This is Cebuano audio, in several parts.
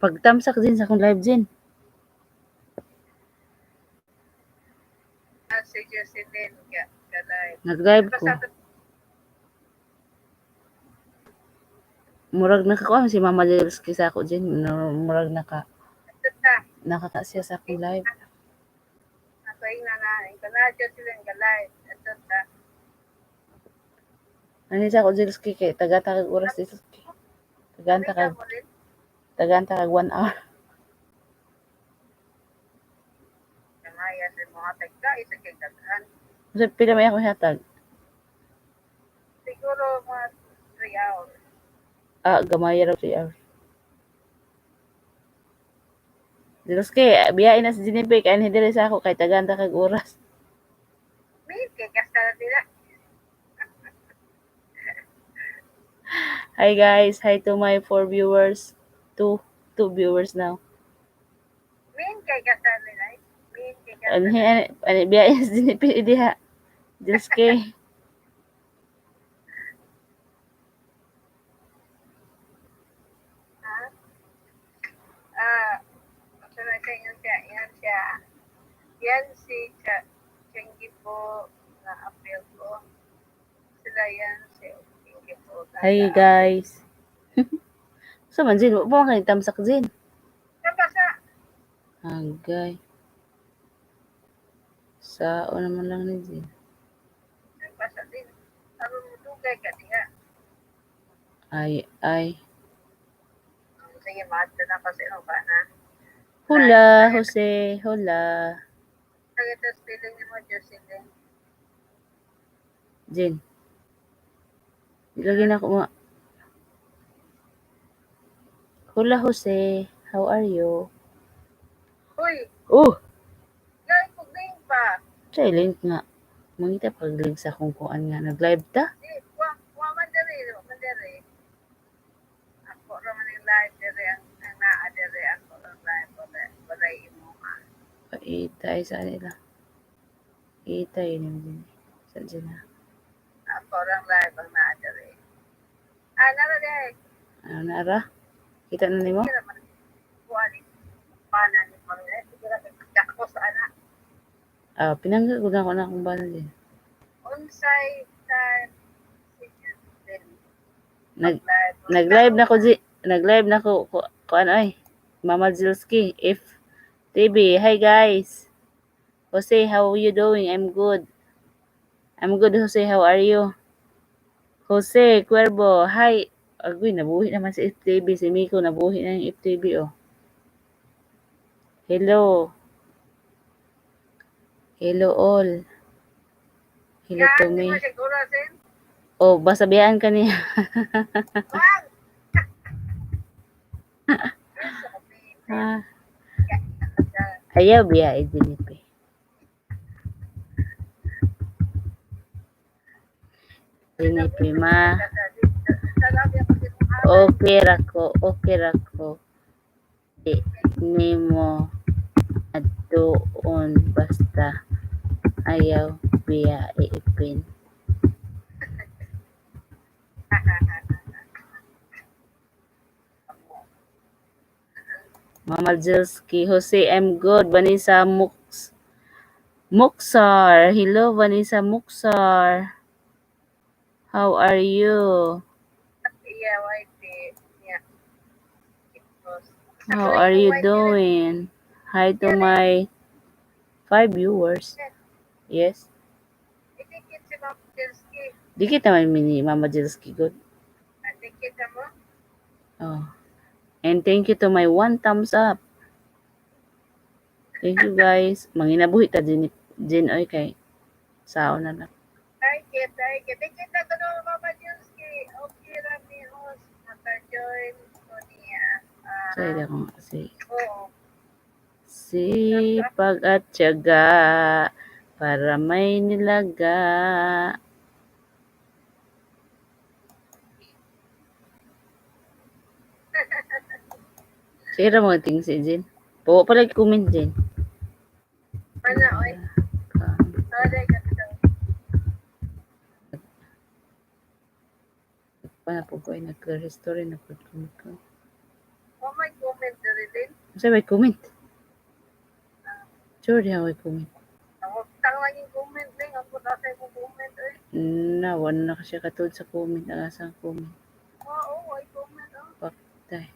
Pagtamsak din sa akong live, Jen. Ah, si Jocelyn ga ga live. Nag-live ko. Basta Murag nakakuha si Mama Jelski sa ako, Jen. No, murag naka ta nakaka siya sa akong live. Ako yung na ko na Jocelyn ga live. Ato ta. Ano sa ako, Jelski, kay taga kag oras Jelski. Tagaan ta kag Ko rin. tagaan ta kag 1 hour. Kamaya sa mga tagka isa kay daghan. Kasi pila may ako hatag. Siguro mga 3 hours. Ah, gamay ra 3 hours. Jelski, biyain na si Genevieve kay anhi diri sa ako kay tagaan ta kag oras. Min kay kasta na nila. Hi guys, hi to my four viewers. Two viewers now. Min kay kasta nila. Min kay kasta. Anhi ani ani biyain si Genevieve diha. Jelski. Ha? Ah, ito na siya, yan siya, yan siya. Yan si Changi po na appeal ko. Sila yan si Changi po. Hi guys. So man Jin, wa pa man kay tamsak, Jin. Nabasa. Agay. Sao naman lang ni Jin. Nabasa din. Aron mo dugay ka diha. Ay ay. Sige, maadto na kasi ano ba na. Hola, Jose. Hola. Kaya ito spelling ni mo, Jocelyn. Jin. Di lagi na ako ma. Hola, Jose. How are you? Uy, Oh, gawin ko link pa. Try link nga. Mangita pag link sa akong kuan nga nag-live ta. Di, wa man diri, wa man diri. Ako ra man yung live diri ang naa diri ako ang live wala wala imo ha. Paitay sa nila. Itay yun din. Sa dyan na. Ako ra ang live ang naa diri. Ah, nara diri. Ano na ara? Kita na nimo? Kira man kuha ni pana ni mo. Siguro kay sa ana. Ah, pinangga ko na ako na akong bana din. Unsay time si Jocelyn Nag live? Nag-live na ko ji, nag-live na ko ano ay. Mama Zilski if TV. Hi guys. Jose, how are you doing? I'm good. I'm good, Jose. How are you? Jose Cuervo, hi. Agoy, nabuhi naman si FTV. Si Miko, nabuhi na yung FTV, oh. Hello. Hello all. Hello to Gaan me. mo siguro sin. Oh, basta biyaan ka niya. Wag. Ah, ayaw biya, Jenipe. Jenipe, ma. Okay ra ko, okay ra ko. Di nimo adtuon basta ayaw biya iipin. Mama Jilski, Jose, I'm good. Vanessa Mux Muxar. Hello, Vanessa Muxar. How are you? Yeah, YT. Yeah. How are you doing? Hi to my five viewers. Yes. Idikit si Ma'am Jilski. Dikit naman ni Mama Jilski good. Dikit mo? Oh. And thank you to my one thumbs up. Thank you guys. Manginabuhi ta din Jin oy kay sao na lang. Thank you, thank you. Dikit na ko no, Mama Jilski. Okay ra mi host. Maka-join ko niya. Ah, Sorry ako si oo. Sipag at tiyaga para may nilaga. Sira mo ting si Jin. Po pala comment Jin. Ano, oy. Sorry, ganito. Pa na po ko ay nag-history na po ko. Oh my comment diri. Unsa may comment? Sure diha way comment. Ang laging comment din. Ang puta sa imong comment eh. Na, wala na kasi katulad sa comment. Ang asang comment. Oo, ay comment oh. Paktay.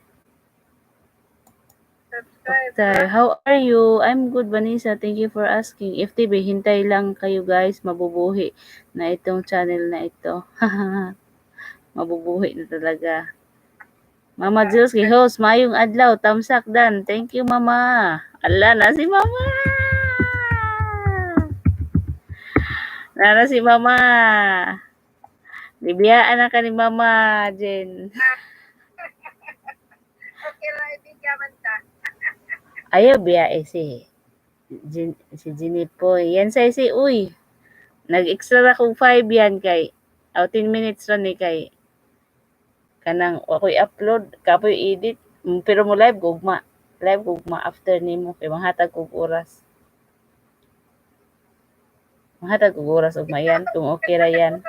Subscribe. Paktay. How are you? I'm good, Vanessa. Thank you for asking. FTB, hintay lang kayo, guys. Mabubuhi na itong channel na ito. Mabubuhi na talaga. Mama Jilski, host, maayong adlaw. Tamsak dan. Thank you, Mama. Ala na si Mama. Nara si Mama. Bibiyaan na ka ni Mama, Jen. Okay lang, ibigyan man ta. Ayaw biya eh si Jin, si Ginny po. Yan sa si uy. Nag-extra ra kog 5 yan kay aw 10 minutes ra ni kay kanang ako'y upload kapoy edit. Pero mo live gugma. Live gugma after nimo kay manghatag kog oras. Manghatag kog oras ugma yan kung okay ra yan.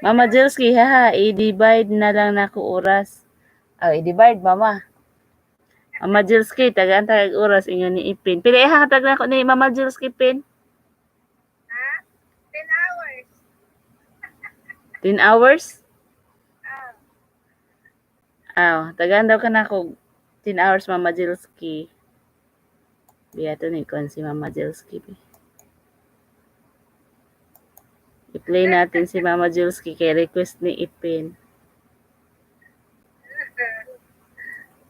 Mama Jilski, haha, i-divide na lang nako oras. Aw, i-divide, Mama. Mama Jilski, tagaan tagag oras ingon ni Ipin. Pila ihatag na ko ni Mama Jilski, Pin? Ha? 10 hours. 10 hours? Ah. Aw, tagaan daw ka na ko 10 hours, Mama Jilski. Biya to ni kon si Mama Jilski. Bi. I-play natin si Mama Jilski kay request ni Ipin.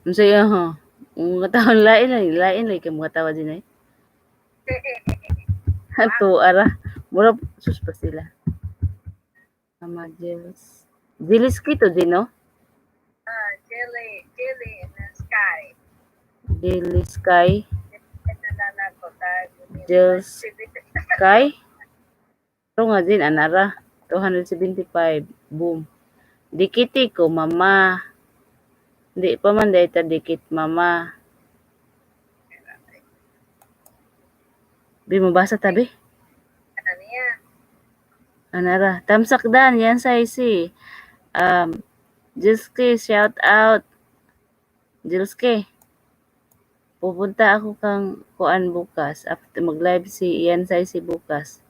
Unsa iya ha? Mga taon lain lang, lain lang kay mga tawa din eh. Ato ara. Mura sus pa sila. Mama Jils. Jilski to din, no? Ah, jelly, jelly in the sky. Jelly Sky. Ito na lang ako. Jills. Sky. Pero nga din, anara. 275. Boom. Dikiti ko, Mama. Di pa man dahil ta dikit, Mama. Bi, mabasa tabi. Ano niya? Anara. Tamsak dan, yan sa isi. Jilski, shout out. Jilski. Pupunta ako kang kuan bukas. After mag-live si Ian sa isi bukas.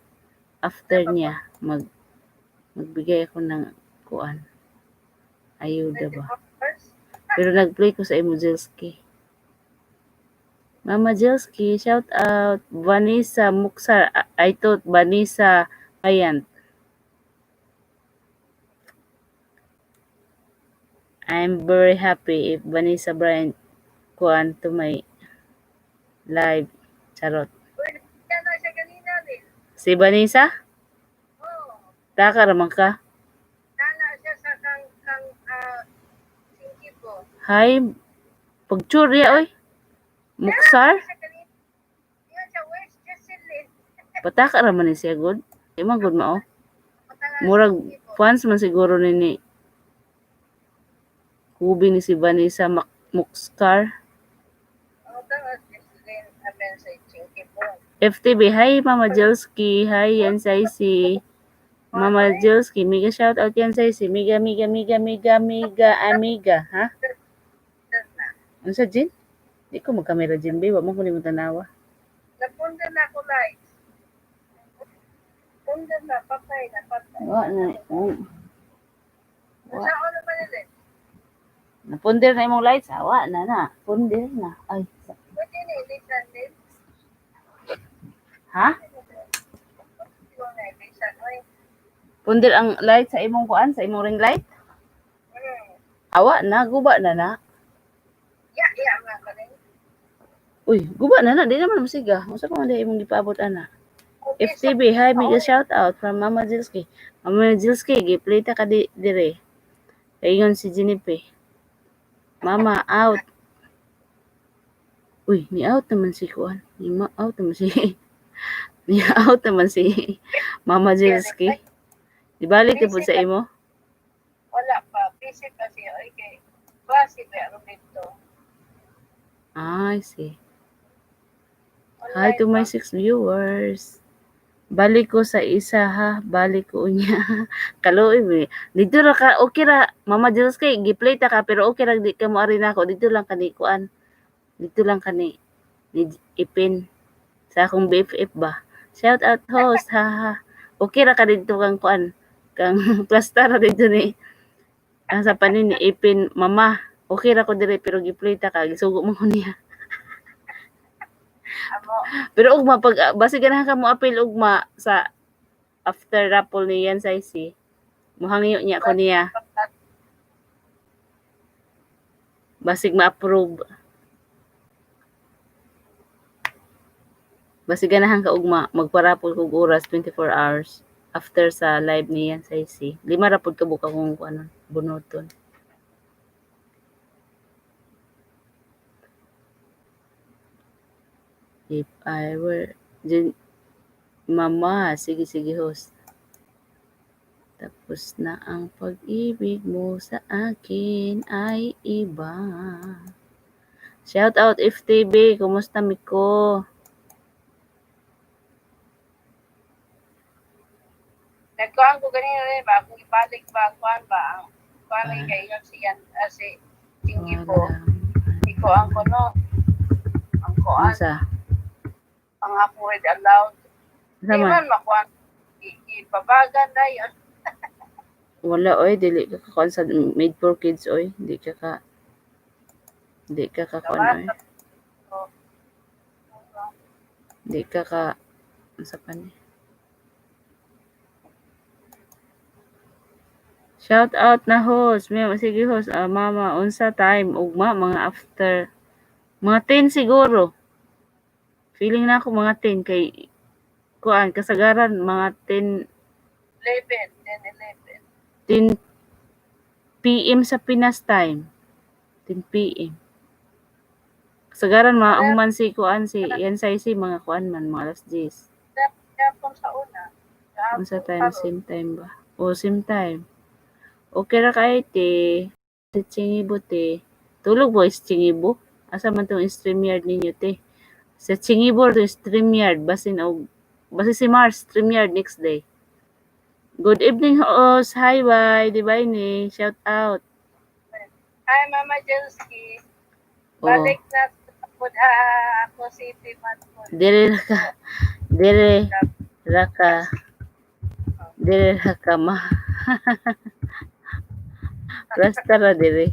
After niya, magbigay ako ng kuan. Ayuda ba? 24 hours? Pero nag-play ko sa imo, Jilski. Mama Jilski, shout out. Vanessa Muksar. I thought Vanessa Bryant. I'm very happy if Vanessa Bryant kuan to my live. Charot. Uy, yan na siya ganina din. Si Vanessa? Oo. Taka raman ka. Nana siya sa kang Singkibo. Hi. Pagchurya, oy. Muksar? Siya ganina. Yan siya, where's Jocelyn? Pataka raman ni siya, good. Di man good mao. Patanga Murag Singkibo. fans man siguro ni Kubi ni si Vanessa Mukskar. Oo, tanga Jocelyn. Amen sa Singkibo. FTB, hi Mama Jelski, hi yan si Mama Jelski, mega shout out yan si mega mega mega mega mega amiga, ha? Na. Unsa Jin? Di ko magkamera, Jin, be, wa mo ko nimo tanawa. Napunda na ako lights. Punda na, patay na, patay. Wa na. Oh. Wa. Sa ano ba nila? Napunder na imong lights, ha? Wa na na. Punder na. Ay. Pwede na ilisan din. Ha? Pwede na ilisan. Oy. Punder ang light sa imong kuan, sa imong ring light? Hmm. Awa na, guba na na. Ya, ya nga ka rin. Uy, guba na na, di naman musiga. Unsa pa man di imong gipaabot ana? Okay, FTB, hi, mega shout out from Mama Jilski. Mama Jilski, gi-play ta ka di dire. Kaingon si Jinipe. Mama, out. Uy, ni out naman si kuan. Ni ma out naman si ni out naman si Mama Jilski. Di balik ti pud sa imo? Wala pa. Busy pa siya. Oy, kay klase ba aron dito. Ah, I see. Hi Online to my pa. six viewers. Balik ko sa isa ha, balik ko unya. Kaluoy mi. Dito ra ka, okay ra Mama Jilski, gi-play ta ka pero okay ra di ka mo ari nako. Dito lang ka ni kuan. Dito lang kani ni Ipin sa akong BFF ba. Shout out, host, ha ha. Okay ra ka didto kang kuan, kang plasta ra didto ni ang sa panin ni Ipin, "Mama, okay ra ko diri pero giplita ka, gisugo mo ko niya." Amo. Pero ugma pag basi ganahan ka mo apil ugma sa after raffle ni Yan Saisi. Muhangyo niya ko niya. Basig ma-approve. Basig ganahan ka ugma, magpa-raffle kog oras, 24 hours after sa live ni Yan Saisi. 5 ra pud ka buok akong kuanon, bunuton. If I were Jin, Mama, sige sige, host. Tapos na ang pag-ibig mo sa akin ay iba. Shout out FTB, kumusta Miko? Nagkuhan ko ganina rin ba, kung ibalik ba, ang kuhan ba, ang kuhan Ah. kay ingon si Yan, si Chingy po. Wala. Ikuan ko no. Ang kuan, Unsa? Ang ako read aloud. Unsa Di man? Man makuan. Ibabagan na yun. Wala oy, dili ka kakuan sa made for kids oy, di ka kakuan oy. Di ka ka unsa pa ni? Shout out na, host. May sige, host, mama, unsa time ugma? Mga after mga 10 siguro. Feeling na ako mga 10 kay kuan kasagaran mga 10. 11, 10, 11. 10 p.m. sa Pinas time. 10 p.m. Kasagaran mga human si kuan si yan sa si mga kuan man mga alas 10. Gapon sa una. Gahapon Unsa time? karon. Same time ba? O same time. Okay ra kay te. Si Chingibo te. Tulog mo is Chingibo? Asa man tong StreamYard ninyo te? Sa Chingibo to StreamYard basin og basi si Mars StreamYard next day. Good evening, host. Hi, bye. Di ba ni? Shout out. Hi, Mama Jelski. Oh. Balik na sa ha ako city man po. Dire ra ka. Dire ra ka. Dire ra ka ma. Basta ra dire.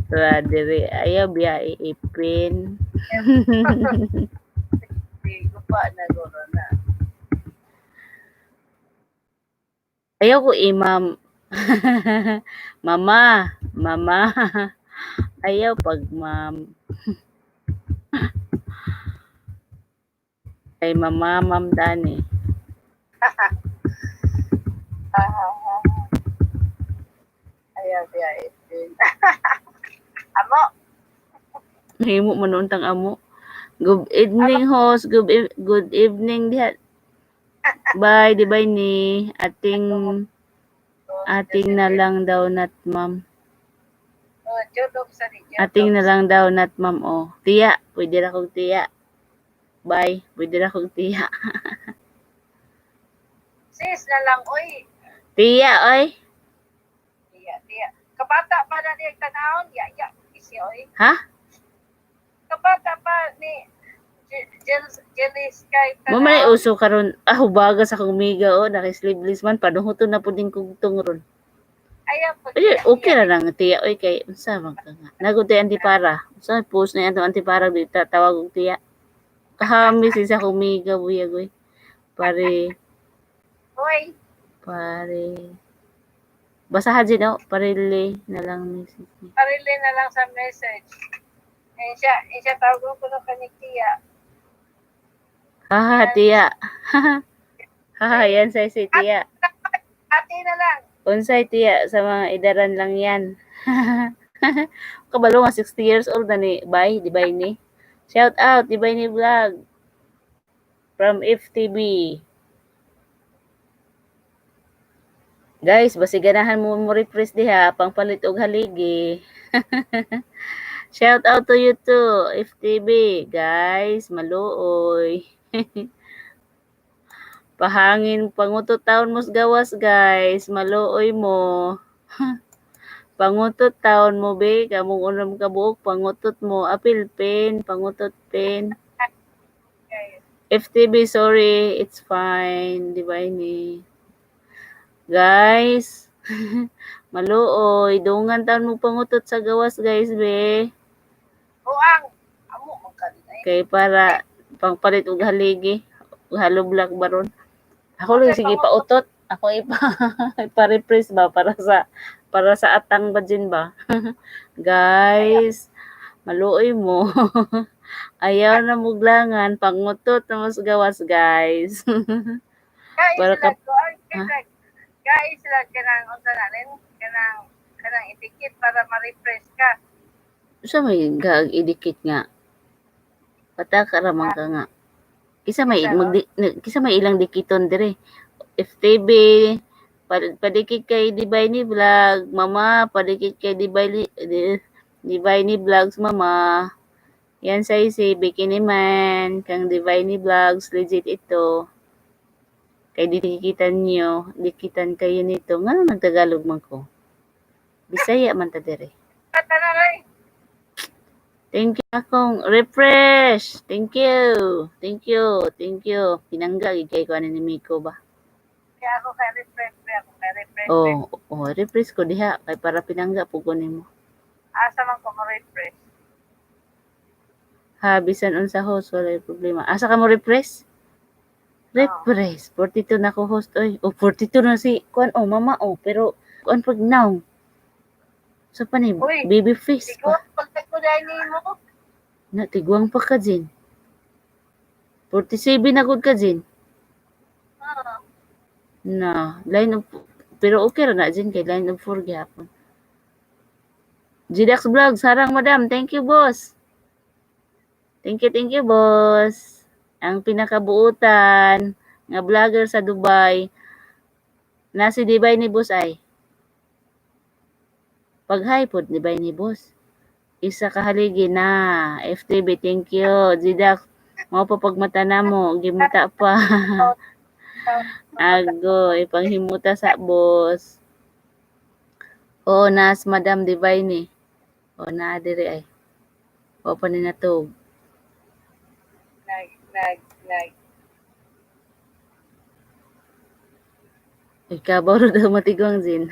Ra dire. Ayaw biya iipin. Di ko pa na guro na. Ayaw ko imam. Mama, mama. Ayaw pag ma'am. Ay mama, Ma'am Dani. Ah, ayaw biya ipin. Amo. Mahimo man noon tang amo. Good evening, host. Good evening diha. Bye, di ba ni? Ating na lang daw not ma'am. Oh, Jodok sa ni Ating na lang daw not ma'am oh. Tiya, pwede ra kog tiya. Bye, pwede ra kog tiya. Sis na lang oy. Tiya oy. Tiya, tiya. Kabata pa na niya tanawon, ya ya isi oy. Ha? Kabata pa ni Jelly Sky. Mo man ay uso karon. Ah, hubaga sa akong miga oh, naka-sleeveless man panuhuton na pud din kog ron. Ayaw pag Ay, okay ra lang tiya oy kay unsa man ka nga. Nagud tay antipara. Unsa post na atong antipara dita tawag og tiya. Kahami si sa akong miga buyag oy. Pare Oy, pare. Basahan din oh, parele na lang message niya. Parile na lang sa message. Eh siya tawag ko no kani tiya. Haha, tiya. Haha, yan sa si tiya. Ate na lang. Unsay tiya, sa mga idaran lang yan. Kabalo nga 60 years old na ni Bay, di ba ni? Shout out, di ba ni vlog? From FTB. Guys, basi ganahan mo mo refresh diha pangpalit og haligi. Shout out to you too, FTB. Guys, maluoy. Pahangin pangutot taon mos gawas, guys. Maluoy mo. Pangutot taon mo be, kamong unom ka buok pangutot mo. Apil pen, pangutot pen. Guys. FTB, sorry, it's fine. Di ba ini? Guys, maluoy, dungan taon mo pangutot sa gawas, guys, be. Buang! Amo man ka din ay. Kay para pangpalit og haligi, og hollow block baron. Ako lang Unsay sige pangutot? Pautot. Ako ipa ipa-refresh ba para sa atang ba din ba? Guys, maluoy mo. Ayaw na muglangan, pangutot na mo sa gawas, guys. Kaya Para sila ka ko ay ha? Kaya sila kanang unsa na rin kanang idikit para ma-refresh ka. Unsa may gag idikit nga? Pataka ra man ka nga. Kisa may Kinsa no? magdi kisa may ilang dikiton dire. FTB, padikit kay Divine Vlog, mama, padikit kay Divine Vlogs, mama. Yan sa si Bikini Man, kang Divine Vlogs, legit ito. Kay dikitan niyo, dikitan kayo nito. Nga nagtagalog man ko. Bisaya man ta dire. Tanan ay. Thank you akong refresh. Thank you. Thank you. Thank you. Pinangga gid kay ko ani ni Miko ba. Kaya ako kay refresh pre, ako kay refresh. Oh, refresh ko diha kay para pinangga po ko nimo. Asa man ko mo refresh? Ha, bisan unsa host, wala problema. Asa ka mo refresh? Refresh. 42 na ko host oy. Oh, 42 na si kuan oh mama oh, pero kuan pag now. So pa ni Uy, baby face Ikaw pa. Pagkat ko dahil nimo. Na tigwang pa ka Jin. 47 na gud ka, Jin. Oo. Na, line of pero okay ra na Jin kay line of 4 gihapon. GDAX Vlog, sarang madam. Thank you, boss. Thank you, boss. Ang pinakabuutan nga vlogger sa Dubai na si Divine ni boss ay. Pag-hi pod ni ni boss. Isa ka haligi na. FTB, thank you. GDAX, mao pa pagmata na mo, gimuta pa. Agoy, panghimuta sa boss. Oo, nas Madam Divine eh. O na dire ay. O pa ni natog. Nag nag nag. Ikaw ra daw matigwang Zin.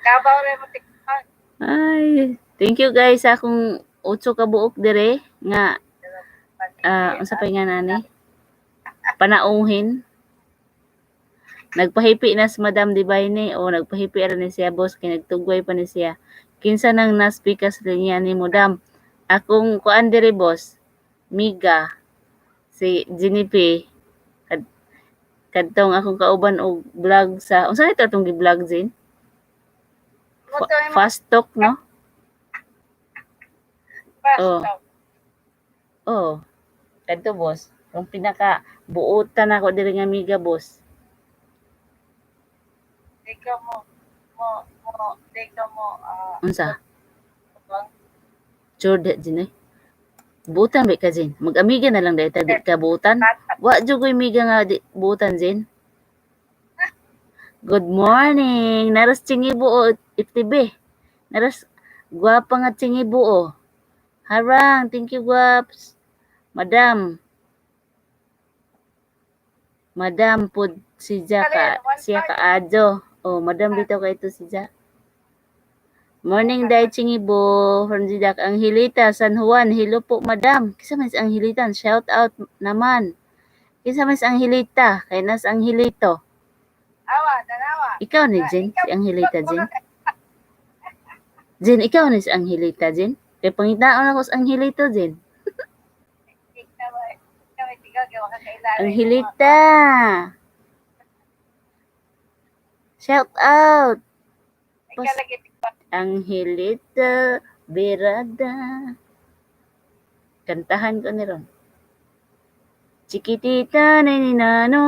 Kabaw ra mo tikman. Ay, thank you guys sa akong utso ka buok dire nga unsa pa nga nani? Panauhin. Nagpahipi na si Madam Divine o nagpahipi ra ni siya boss kay nagtugway pa ni siya. Kinsa nang naspikas linya ni Madam? Akong kuan dire boss. Miga si Jenny P. Kadtong akong kauban og vlog sa unsa nito atong gi-vlog, Zin? Fast talk, no? Fast Oh. talk. Oh. Kadto boss, ang pinaka buotan ako diri nga amiga boss. Di ka mo mo mo di ka mo Unsa? Sure di Jin eh. Buotan ba ka, Jin? Mag-amiga na lang dahil ta di ka buotan. Wa jud ko'y miga nga di buotan, Jin. Good morning. Naras Chingibo o FTB. Naras gwapa nga Chingibo o. Harang, thank you guaps. Madam. Madam pud si Ja ka, siya ka adyo. Oh, madam bitaw kay ito si Ja. Morning, Dai Chingibo from Zidak Angelita, San Juan. Hello po, madam. Kisa man si Angelita, shout out naman. Kisa man si Angelita, kay nas Angelito. Awa, danawa. Ikaw ni Jen, si Angelita Jen. Jen, ikaw ni si Angelita Jen. Kay pangitaon ako sa Angelito Jen. Ikaw ikaw ikaw kay waka kailala. Angelita. Shout out. Ikaw lagi tikman. Angelita Berada. Kantahan ko ni ron. Chiquitita na ninano.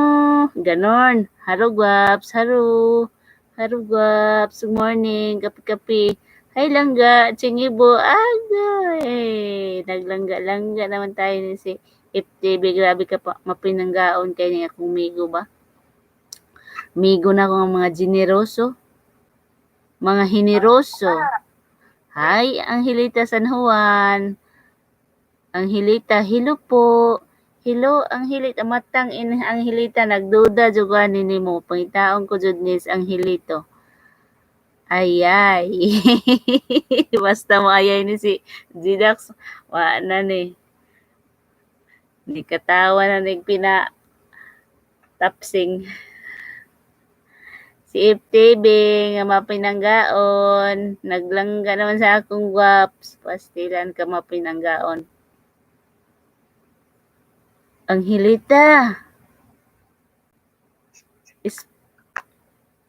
Ganon. Haro guaps, haro. Haro guaps. Good morning. Kapi-kapi. Hi langga, chingibo. Agay. Naglangga-langga naman tayo ni si FTB. Grabe ka pa. Mapinanggaon kay niya akong migo ba? Migo na ako ng mga generoso. Mga heneroso. Hi, Angelita San Juan. Angelita, hello po. Hello, Angelita. Matang in Angelita, nagduda jud ko ani nimo. Pangitaon ko jud ni Angelito. Ayay. Basta mo ayay ni si Gidax. Wa na ni. Ni katawa na nig pina tapsing. Si FTV nga mapinanggaon. Naglangga naman sa akong guwaps. Pastilan ka mapinanggaon. Angelita.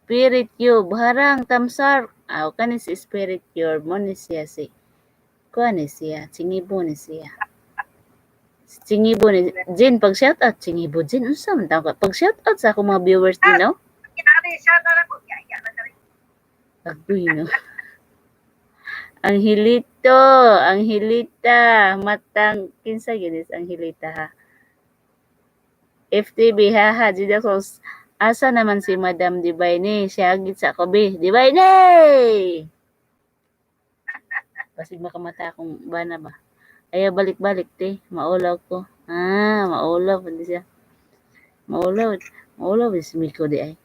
Spirit Cube. Harang tamsar. Aw kani si Spirit Cube mo ni siya si kuan ni siya. Chingibo ni siya. Chingibo ni Jin, pag shout out Chingibo Jin, unsa man tawag ka? Pag shout out sa akong mga viewers din, no? Kaya shout out ako. Ya, ya, na kami. Agoy, no. Angelito, Angelita, matang kinsa gyud is Angelita, ha? FTB, haha, Gida Cruz. Asa naman si Madam Divine? Siya agit sa ako, be. Divine! Basig makamata akong bana ba? Ayaw balik-balik, te. Maulaw ko. Ah, maulaw. Hindi siya. Maulaw. Maulaw is Miko di ay.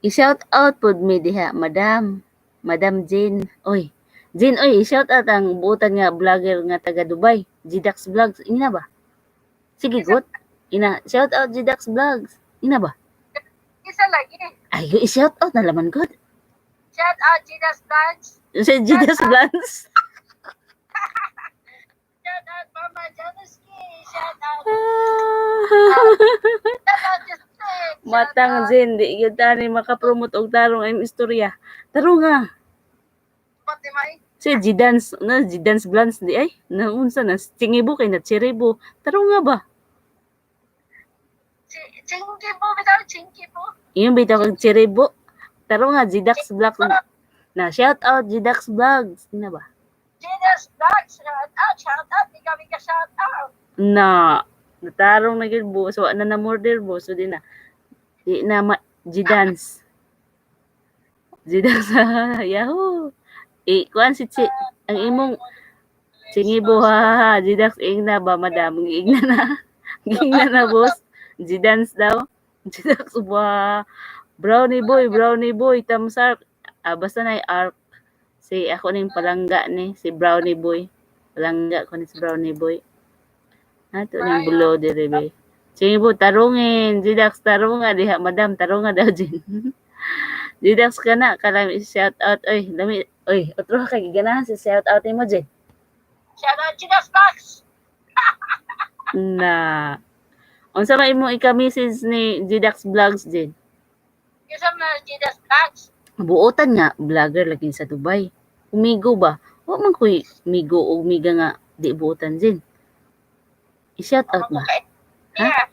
I-shout out pod mi diha, Madam. Madam Jane. Oy. Jane, oy, i-shout out ang buutan nga vlogger nga taga Dubai. Gidax Vlogs. Ina ba? Sige, good. Ina, shout out Gidax Vlogs. Ina ba? Isa lagi. Ay, i-shout out na laman, good. Shout out Gina's Vlogs. Sa Gidax Vlogs. Shout out Mama Janiski. Shout out. Shout out Justin. Shout Matang out. Jen, di gyud tani makapromote og tarong ang istorya. Tarong nga. Pati may. Si Gidance, na Gidance Blans di ay. Naunsa na Chingibo kay na Chiribo. Tarong nga ba? Chinky po, bitaw, chinky po. Iyong bitaw kag Chiribo. Tarong nga Gidax Vlogs. Na shout out Gidax Vlogs. Ina ba? Gina's Vlogs. Shout out, shout out. Di kami ka shout out. Na natarong na gyud, boss. Wa na na murder, boss. So di na. Di na ma Gidance. Gidance. Yahoo. Eh, kuan si Chi, ang imong Chingibo, ha ha ha. Gidax ingna ba, madam? Giingna na. Giingna na, boss. Gidance daw. Gidax ba. Brownie boy, brownie boy, tamsark. Ah, basta na arc. Si ako ning palangga ni si Brownie boy. Palangga ko ni si Brownie boy. Ato ning bulo dire be. Chingibo tarungin, Gidax tarunga diha, madam, tarunga daw Jin. Gidax ka na kalami shout out oy, lami oy, otro ka giganahan si shout out nimo, Jin. Shout out Gina's Vlogs. Na. Unsa man imong ika-message ni Gidax Vlogs, Jin? Isa na Gina's Vlogs. Buotan nga vlogger lagi sa Dubai. Umigo ba? Wa man koy migo og miga nga di buotan, Jin. I-shout out ba? Ha? Yeah.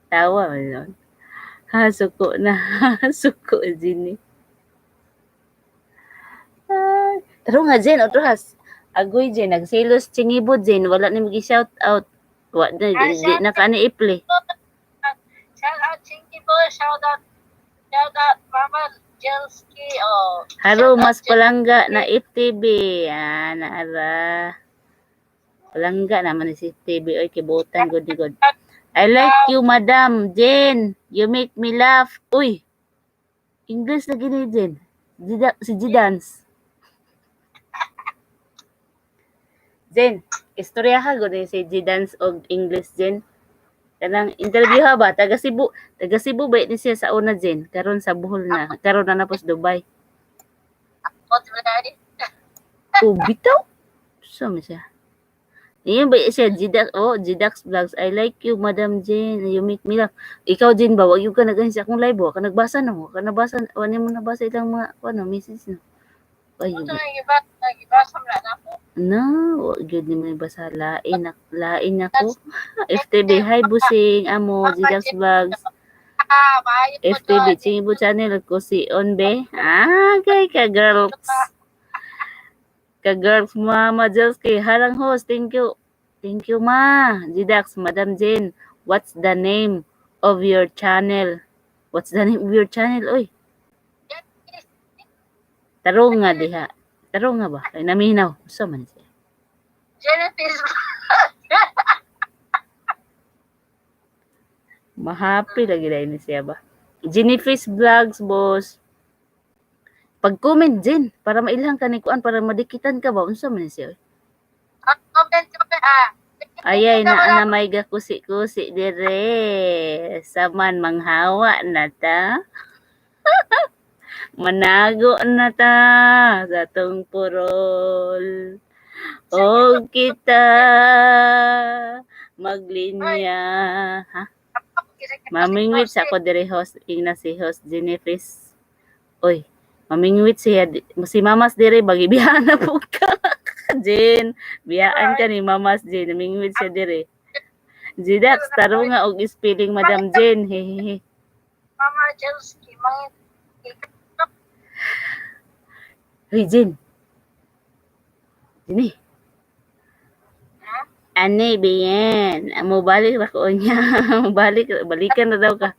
Tawa man nun. Ha, suko na. Suko, Jin, eh. Ay, taro nga, Jen, otro has. Agoy, Jen, nagselos Chingibo, Jen, wala ni magi-shout out. Wa na, di, di na ka ni iple. Shout out Chinky Boy. Shout out. Shout out Mama Jelski. Oh. Haro, Shout out mas palangga na FTV. Ah, naara. Palangga naman ni si FTV. Oy, kibutan, good, good. I like you, Madam Jen. You make me laugh. Uy, English na gini, Jen. Si Gidance. Jen, istorya ka gud ni si Gidance og English, Jen. Kanang interview ha ba? Taga Cebu. Taga Cebu ba ni siya sa una, Jen? Karon sa Bohol na. Karon na napos Dubai. What did I? Oh, bitaw. Sa man siya? Iyon ba siya Gidax, oh, Gidax Vlogs. I like you, Madam Jen. You make me laugh. Ikaw, Jen ba, wag yung ka nag sa akong live, wa ka nagbasa no, wa ka nabasa, wa mo nabasa ilang mga ano message no. Ay, Ito na iba, nag-ibasa mo na ako. No, wa gyud ni mo basa, lain na lain ako. FTB, hi busing amo Gidax Vlogs. Ah, maayo po FTB doon. Chingibo channel ko si Onbe. Ah, kay ka girls. Ka girls Mama Jelski, harang host. Thank you. Thank you, ma. Gidax, Madam Jane, what's the name of your channel? What's the name of your channel, oy? Tarong nga diha. Tarong nga ba? Ay, naminaw. Usa man siya. Genesis. Mahappy lagi dahil ni siya ba? Jennifer's Vlogs, boss. Pag-comment, Jen, para mailhan ka ni kuan, para madikitan ka ba? Unsa man ni siya, oy? Ah, comment, comment, ah. Ayay, naa na may gakusi-kusi dire. Saman manghawa na ta. Manago na ta sa tong purol. O kita maglinya. Ha? Mamingwit sa ako dire, host. Ingna si host Jennifer's. Oy, mamingwit siya. Si Mamas dire, bagibiyaan na po ka. Jen, biyaan ka ni Mamas Jen. Namingwit siya dire. Jidax, tarong nga og spelling, Madam Jen. Hehehe. Mama Jelski, mga Hoy, Jen. Jenny. Ha? Ane, bien. Mo balik ra ko niya. Balik, balikan na daw ka.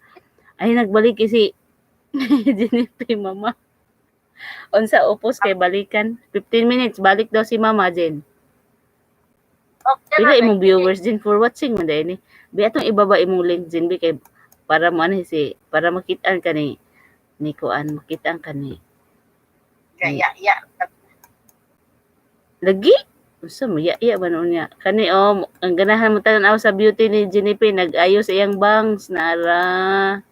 Ay, nagbalik si Jennifer, mama. Unsa upos kay balikan? 15 minutes, balik daw si Mama Jen. Okay Pila na, imong viewers, Jen, for watching man dahil ni. Bi atong ibaba imong link, Jen, bi kay para mo ano si para makitaan ka ni kuan, makitaan ka ni Kaya, ya. Lagi. Unsa mo ya ya ba noon niya? Kani oh, ang ganahan mo tan-aw sa beauty ni Jennifer, nag-ayos iyang bangs nara.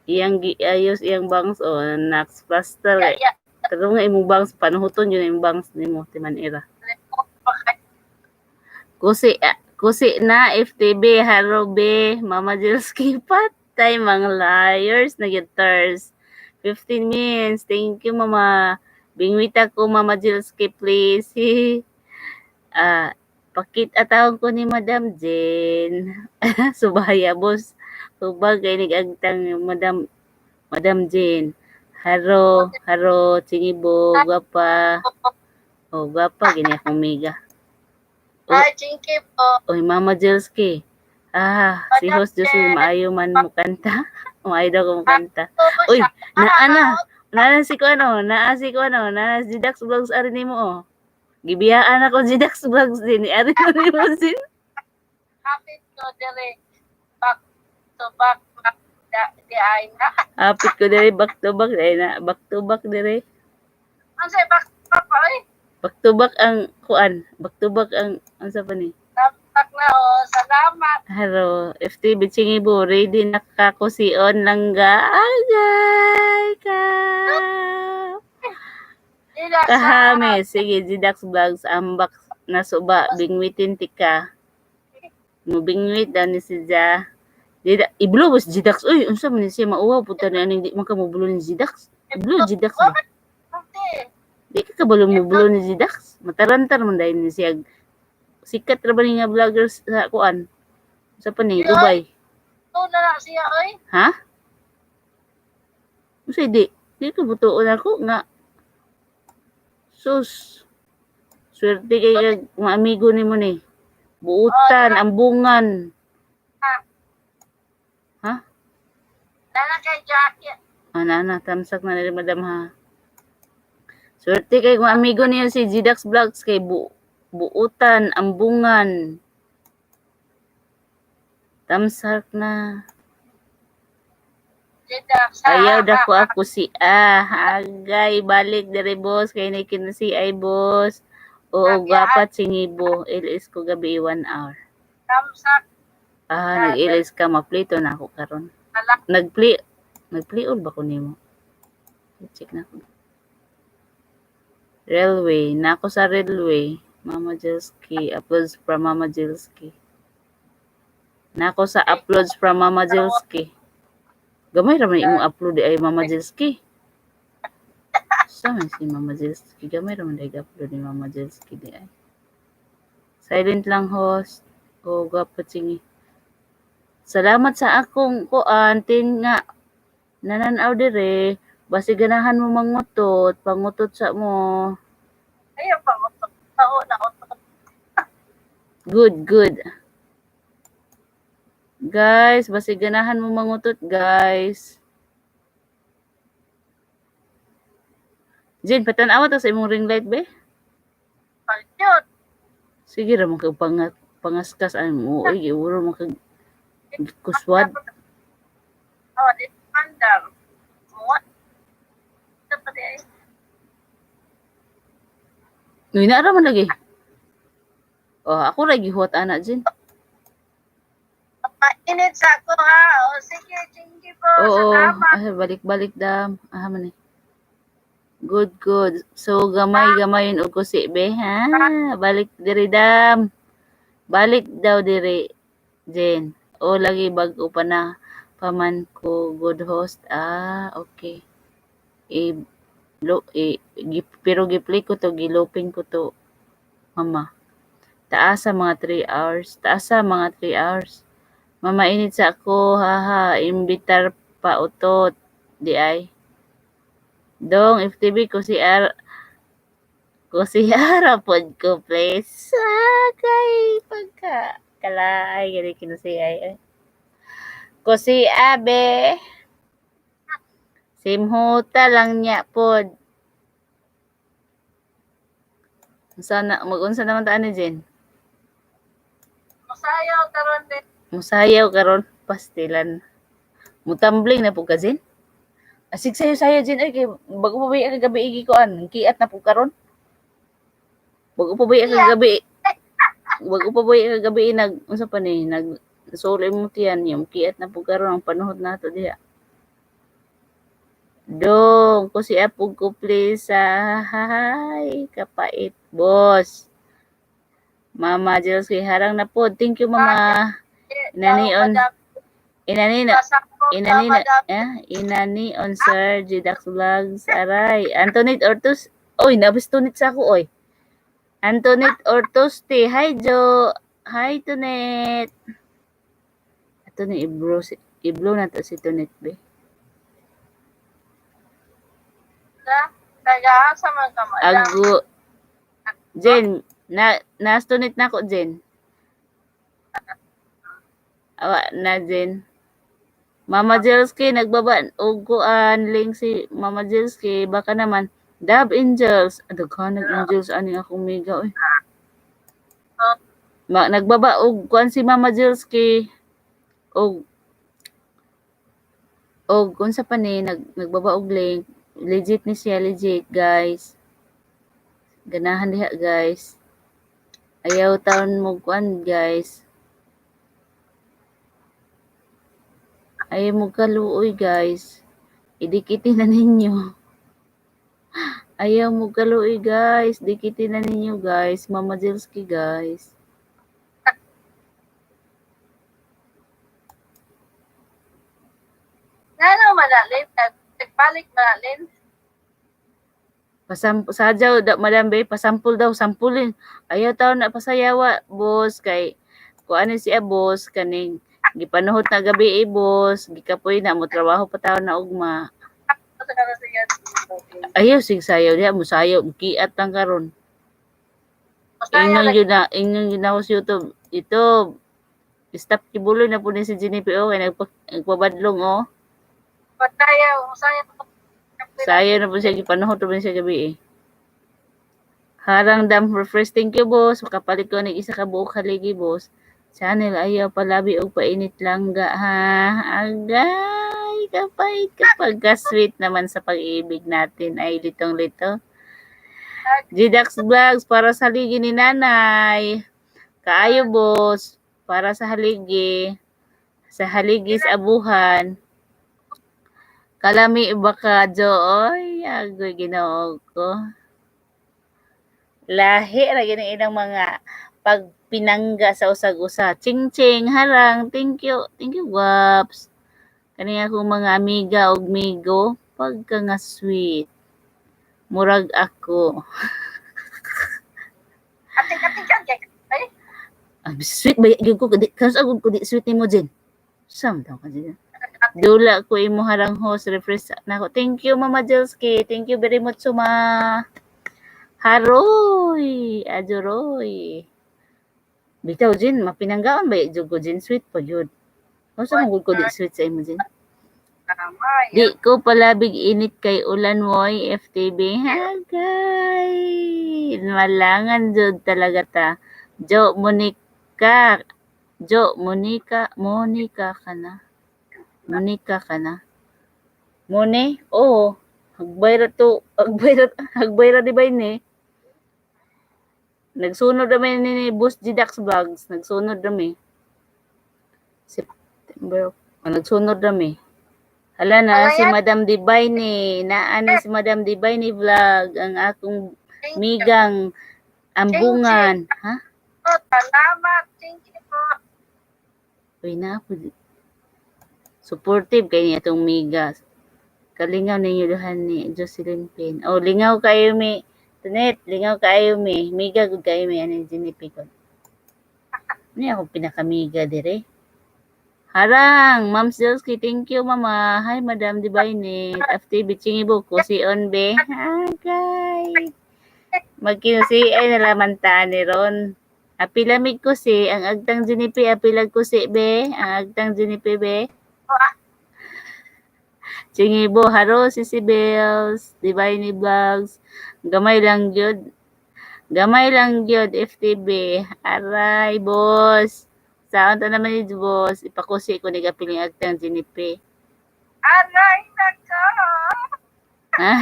Iyang giayos iyang bangs oh, nax plaster. Ya, ya. Karon nga imong bangs panuhuton yun imong bangs nimo timan-ira. Kusi ah, kusi na FTB harobe Mama Jilski, patay mga liars na gitars. 15 minutes. Thank you, Mama. Bingwita ko, Mama Jilski, please. Ah, pakita tawag ko ni Madam Jen. Subaya, boss. Tubag kay nigagtang Madam Jen. Haro, haro, chingibo, gwapa. Oh, gwapa gini akong miga. Oh, Ay, Jinky po. Oy, Mama Jilski. Ah, si host Jocelyn, maayo man mo kanta. Maayo daw ko mo kanta. Uy, naa na. Naa si ko ano, naa si ko ano, naa si Dax Vlogs ari nimo oh. Gibiyaan ako si Dax Vlogs din. Ari mo nimo sin. Hapit ko dire back to back back da, di ay na. Hapit ko dire back to back dai na, back to back dire. Unsay back to back pa oy? Back to back ang kuan, back to back ang unsa pa ni? Back na oh, salamat. Hello, FTB Chingibo, ready na ka kusion langga. Agay ka. Dila sa Kahame, sige, Zidax Vlogs, ambak na suba, bingwitin tika. Mubingwit daw ni si Ja. Dida, iblo ba si Zidax? Uy, unsa man ni siya mauwaw punta na aning di man ka mobulo ni Zidax. Iblo Zidax ba? Hindi. Di ka kabalo mobulo ni Zidax. Matarantar man dahil ni siya. Sikat ra ba ni nga vloggers sa kuan? Sa pa ni Dubai. Ito na lang siya oy. Ha? Unsa di? Di ka butuon ako nga. Sus. Swerte kay kag mga amigo nimo ni. Buutan, ambungan. Ha? Nana kay Jackie. Ah, na, tamsak na nila, madam ha. Swerte kay kung amigo niyo si Gidax Vlogs kay buutan, ambungan. Tamsak na. Jidax. Ayaw da ko ako si ah. Agay, balik dere boss kay ni kinasi ay boss. Oo, gapat singibo. LS ko gabi 1 hour. Tamsak. Ah, nag-LS ka, maplito na ako karon. Nagpli nagpliol ba ko nimo? Check na ko. Railway, nako sa railway. Mama Jelski, uploads from Mama Jelski. Nako sa uploads from Mama Jelski. Gamay ra man imong upload ay Mama Jelski. Sa man si Mama Jelski? Gamay ra man dai upload ni Mama Jelski di ay. Silent lang, host. O gwapo singi. Salamat sa akong kuan tin nga nananaw dire. Basi ganahan mo mangutot, pangutot sa mo. Ayaw pa utot. Tao na utot. Good, good. Guys, basig ganahan mo mangutot, guys. Jen, patan-awa ta sa imong ring light be. Palyot. Sige ra man kag pangaskas ay mo oy, giuro man kag kuswad. Oh, di andar. Muwa. Dapat ay. Uy, naa ra man lagi. Oh, ako ra gihuwat ana, Jen. Mainit sa ako ha. O sige, thank you po. Oo, Salamat. ay, balik-balik dam. Ah, man eh. Good, good. So, gamay-gamayon og kusi be, ha? Balik diri dam. Balik daw diri, Jen. O lagi bag-o pa na paman ko, good host. Ah, okay. I, lo, i, gi, pero gi-play ko to, gilupin ko to, mama. Taas sa mga 3 hours. Taas sa mga 3 hours. Mama, init sa ako, haha. Imbitar pa utot. Di ay. Dong, FTV ko si R ko si Ara pod ko, please. Ah, kay pagka kalaay gani kino si ay. Ay. Ko si Abe. Simhuta lang niya pod. Unsa na mag-unsa naman ta ani, Jen? Masayaw karon din. Musayaw karon pastilan. Mutambling na pud ka, Jen? Asig sayo-sayo, Jen, oy, kay bago pa ba kagabi igi kuan, kiat na pud karon. Bago pa ba kagabi? Bago pa ba kagabi nag unsa pa ni nag solo mo tiyan yung kiat na pud karon ang panuhot nato diha. Dong, ko si apog ko please. Ah, hay, kapait, boss. Mama Jelsky, harang na po. Thank you, Mama. Inani on, inani na, inani na, eh, inani on Sir Gidax Vlogs. Aray, Antoinette Ortus. Oy, nabis tunit sa ako, oy. Antoinette Ortusti. Hi, Jo. Hi, Tonet. Ato ni iblo, si, iblo na to si Tonet, be. Taga sa mga kamadam. Ago. Jen, na nas Tonet na ko, Jen. Awa na, Jen. Mama Jelski, nagbaba og kuan link si Mama Jelski, baka naman Dab Angels. Daghan nag Angels ani akong mega oy. Ma, nagbaba og kuan si Mama Jelski og og unsa pa ni nagbaba og link. Legit ni siya, legit, guys. Ganahan diha, guys. Ayaw taon mo kuan, guys. Ayaw mo kaluoy, guys. Idikitin na ninyo. Ayaw mo kaluoy, guys. Dikitin na ninyo, guys. Mama Jelski, guys. Ngano manalin? Nagbalik manalin? Pasam sadyaw da madam be, pasampol daw, sampulin. Ayaw taon na pasayawa, boss, kay kuan ni siya, boss, kaning gipanuhot na gabi eh, boss, gikapoy na mo trabaho pa taon na ugma. Ayaw sig sayaw diha mo sayaw, kiat lang karon. Ingnon gyud na ako sa YouTube. YouTube. Stop kibuloy na po ni si Jenny P. O, kay nagpabadlong oh. Pasayaw, sayaw. Sayo na po siya, gipanuhot na po siya gabi eh. Harang dam refresh. Thank you, boss. Makapalit ko ng isa ka buok haligi, boss. Channel, ayaw palabi og painit langga, ha? Agay, kapait kapag ka-sweet naman sa pag-ibig natin ay litong-lito. Gidax Vlogs para sa haligi ni nanay. Kaayo, boss. Para sa haligi. Sa haligi sa abuhan. Kalami ba ka, Jo? Oy, agoy Ginoo ko. Lahi ra gyud ang ilang mga pagpinangga sa usag-usa. Ching-ching, harang. Thank you. Thank you, guwaps. Kani akong mga amiga ug migo, pagka nga sweet. Murag ako. Ating-ating ka, ay. Ah, sweet ba gyud ko? Di kanus-a gud ko di sweet nimo, Jen? Sam taw ka, Jen. Dula ko imo harang host refresh nako. Thank you, Mama Jelski. Thank you very much, ma. Haroy, ajuroy. Bitaw, Jen, mapinanggaon ba jud ko, Jen, sweet pa jud. Unsa man gud ko di sweet sa imo, Jen? Tama. Di ko palabig init kay ulan moy FTB. Hagay. Malangan jud talaga ta. Jo Monica. Jo Monica, Monica ka na. Monica ka na. Mone? Oo. Hagbay ra to, hagbay ra, hagbay ra di ba ni? Nagsunod ra ni Boss Gidax Vlogs, nagsunod ra mi. September, oh, nagsunod ra mi. Hala na si Madam Divine, naa ni si Madam Divine Vlog ang akong migang ambungan, ha? Oh, salamat. Thank you po. Uy na po. Supportive kay niya itong miga. Kalingaw ninyo duhan ni Jocelyn Pin. Oh, lingaw kayo mi. Tunet, lingaw kayo mi. Miga gud kayo mi ani Jenny ko. Ni ako pinakamiga dire. Harang, Ma'am Zelsky, thank you, Mama. Hi, Madam Divine. FTB Chingibo ko si Onbe. Hi, magkinusi ay nalaman ta ni Ron. Apilamig ko si, ang agtang Jinipi, apilag ko si be, ang agtang Jinipi be. Chingibo, haro si si Bells, Divine Vlogs, gamay lang gyud. Gamay lang gyud FTB. Aray, boss. Saan ta naman ni boss? Ipakusi ko ni kapiling agtang Jinipi. Aray, nako. Ha?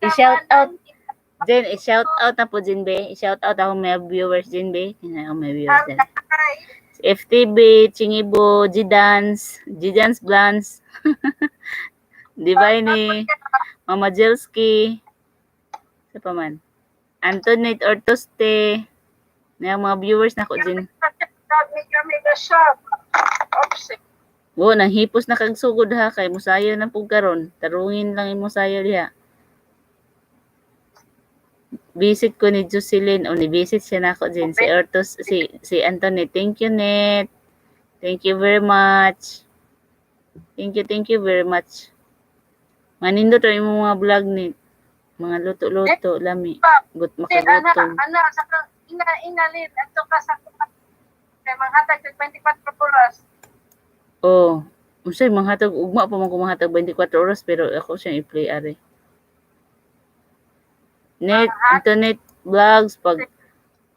I-shout out. Jen, i-shout out na po Jen be. I-shout out ako mga viewers Jen be. Tingnan ako mga viewers din. FTB, Chingibo, G-Dance, G-Dance Blans, Divine, Mama Jelski, sa pa man. Antoinette Ortoste, na mga viewers na ko Jen. Wo, nang hipos na kag sugod ha kay musayo na pug karon. Tarungin lang imo sayo diha. Visit ko ni Jocelyn o ni visit siya nako din si Ortos si si Anthony. Thank you, Net. Thank you very much. Thank you, thank you very much. Manindot ra imong mga vlog ni mga luto-luto lami. Gut makagutom. Ana, ana sa ina inalin adto ka sa kay manghatag og 24 oras. Oh, unsay manghatag ugma pa man ko manghatag 24 oras pero ako siyang i-play ari. Net, internet vlogs pag